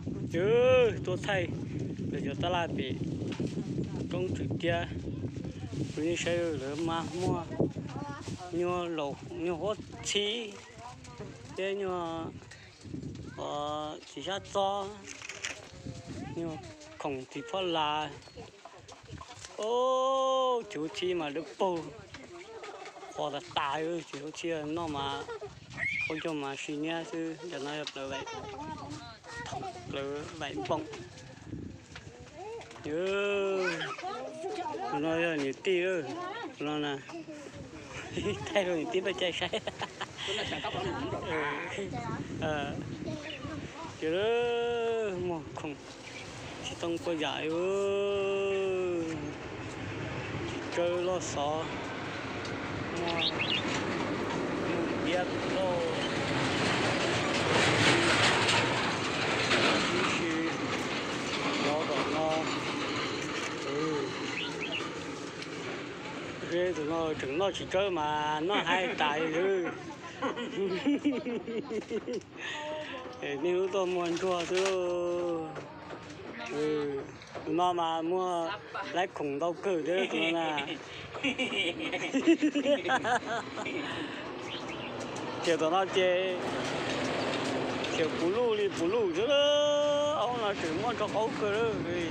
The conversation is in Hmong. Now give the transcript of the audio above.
Tus tuaj thaij lawv cov tab laj pem roob Tswm Tiab, kuv yeej saib lawv mas muaj nyuag laus, nyuag huab txhib thiab nyuag txiv sab txob, nyuag khoom txiv phoj las. Txiv huab txhib mas dawb paug, qhuav tas tas, txiv huab txhib noj mas qaub ncaug mas sib niab xwb. Cov no yog plawv, plawv vaim npoom. Tus no yog niam tij, tus no na, thaij rau niam tij paj cai saib. Ces muag khoom tsis tau quaj yam, tsis tsawb loj xov, muag, muag diab loj, ib si, lov tom no. Tus no tseem noj tsis tsawb mas noj haib tas li xwb. Nej lub tuaj muag ntsuag xwb. Tus no mas muag laib khoom ntau kawg thiab tus no na. Ces tom no ces khiav puv luj li puv luj xwb, aub no tseem muaj ntso qaub kawg li.